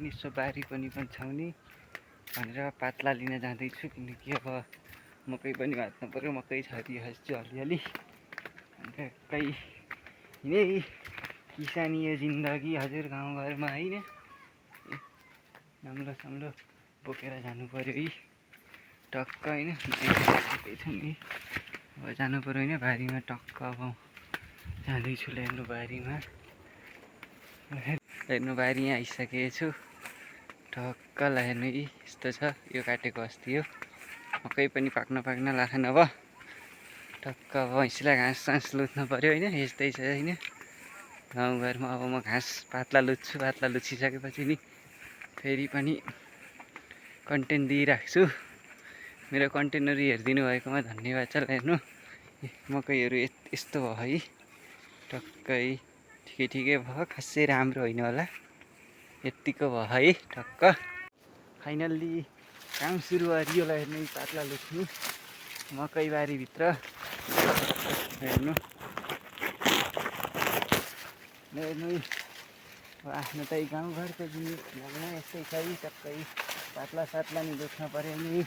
निसो बारी पनि छाउने भनेर पातला लिन जाँदैछु, किनकि अब मकै पनि भाँच्नु पर्यो। मकै छरिरहेछु अलिअलि। कहीँ यही किसानी यो जिन्दगी हजुर गाउँघरमा होइन, नम्लो सम्लो बोकेर जानु पर्यो है टक्क होइन। अब जानु पर्यो होइन बारीमा टक्क। अब जाँदैछु हेर्नु बारीमा, हेर्नु बारी यहाँ आइसकेको छु टक्क। ल हेर्नु यस्तो छ, यो काटेको अस्ति हो। मकै पनि पाक्न लाग्छन् अब टक्क। अब भैँसीलाई घाँस सास लुत्नु पर्यो होइन, यस्तै छ होइन गाउँघरमा। अब म घाँस पातला लुत्छु, पातला लुचिसकेपछि नि फेरि पनि कन्टेन्ट दिइराख्छु। मेरो कन्टेन्टहरू हेरिदिनु भएकोमा धन्यवाद छ। हेर्नु मकैहरू यस्तो भयो है टक्कै, ठिकै भयो, खासै राम्रो होइन होला, यत्तिको भयो है टक्क। फाइनल्ली काम सुरु गरियो। ल हेर्नु पातला लुट्नु मकैबारीभित्र हेर्नु। हेर्नु आफ्नो त गाउँघरको जिनिस भन्दा यस्तै छ है टक्कै। पातला सातला नि लुट्न पऱ्यो नि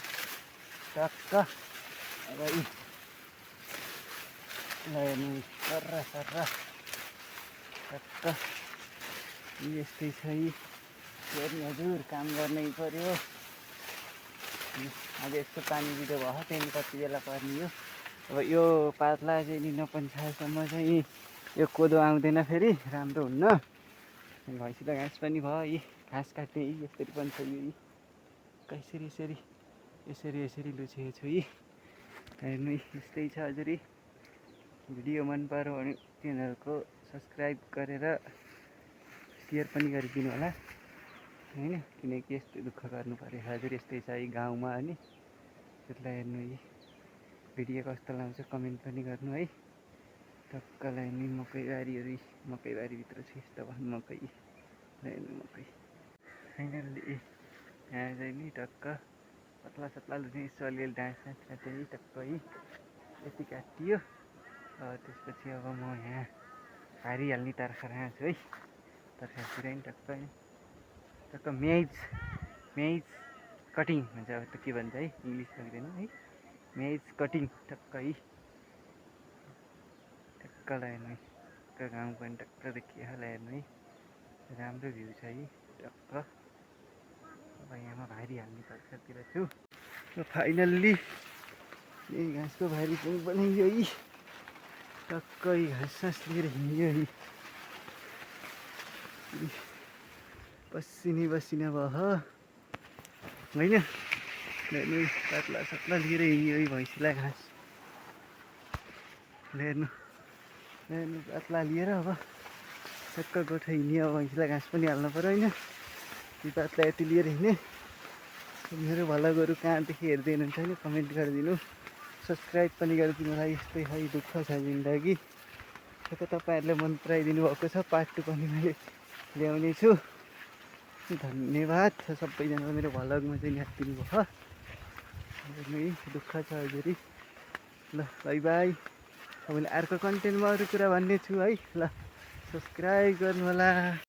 टक्क। अब हेर्नु सर्र टक्क यस्तै छ है। हेर्नु हजुर काम गर्नै पर्यो। अब यस्तो पानी दिँदो भयो, त्यहाँदेखि कति बेला पर्ने हो। अब यो पातला चाहिँ नि नपन्छाएसम्म चाहिँ यो कोदो आउँदैन, फेरि राम्रो हुन्न। भैँसीलाई घाँस पनि भयो, यी घाँस काट्ने यसरी पनि छ। यो यसरी लुचेको छु यी। हेर्नु यस्तै छ हजुर। भिडियो मन पर्यो भने तिनीहरूको सब्सक्राइब गरेर सेयर पनि गरिदिनु होला होइन, किनकि यस्तो दुःख गर्नु पऱ्यो हजुर। यस्तै छ है गाउँमा अनि त्यसलाई हेर्नु भिडियो कस्तो लाउँछ कमेन्ट पनि गर्नु है टक्कलाई। नि मकैबारीहरू मकैबारीभित्र छ यस्तो भयो मकै। हेर्नु मकै फाइनल्ली यहाँ चाहिँ नि टक्क पतला सतला लुट्ने यसो अलिअलि डाँस काट्यो टक्क है, यति काटियो। त्यसपछि अब म यहाँ हारिहाल्ने तर्खरमा छु है। तर्खरतिर नि टक्क म्याइज कटिङ भन्छ। अब त के भन्छ है, इङ्ग्लिस सक्दैन है। म्याइज कटिङ टक्क है टक्कलाई हेर्नु टक्क। गाउँ पनि टक्क देखियो होला हेर्नु है, राम्रो भ्यू छ है टक्क। अब यहाँ म भारी हाल्ने तर्खरतिर छु। र फाइनल्ली यही घाँसको भारी पनि बनाइयो है टक्कै। घाँस सास लिएर हिँड्यो है, पसिना भयो होइन। हेर्नु पातला सातला लिएर हिँड्यो है भैँसीलाई घाँस। हेर्नु पातला लिएर अब टक्क गोठ हिँड्यो। अब भैँसीलाई घाँस पनि हाल्नु पऱ्यो होइन। ती पातला यति लिएर हिँडेँ। मेरो भ्लगहरू कहाँदेखि हेर्दै हुनुहुन्छ भने कमेन्ट गरिदिनु, सब्सक्राइब पनि गरिदिनु होला। यस्तै है दुःख छ जिन्दगी। तपाईँहरूले मन पराइदिनु भएको छ। पार्ट 2 पनि मैले ल्याउने छु। धन्यवाद छ सबैजना मेरो भ्लगमा चाहिँ हेरिदिनु भयो। दुःख छ हजुर। ल बाई बाई। तपाईँले अर्को कन्टेन्टमा अरू कुरा भन्ने छु है। ल सब्सक्राइब गर्नु होला।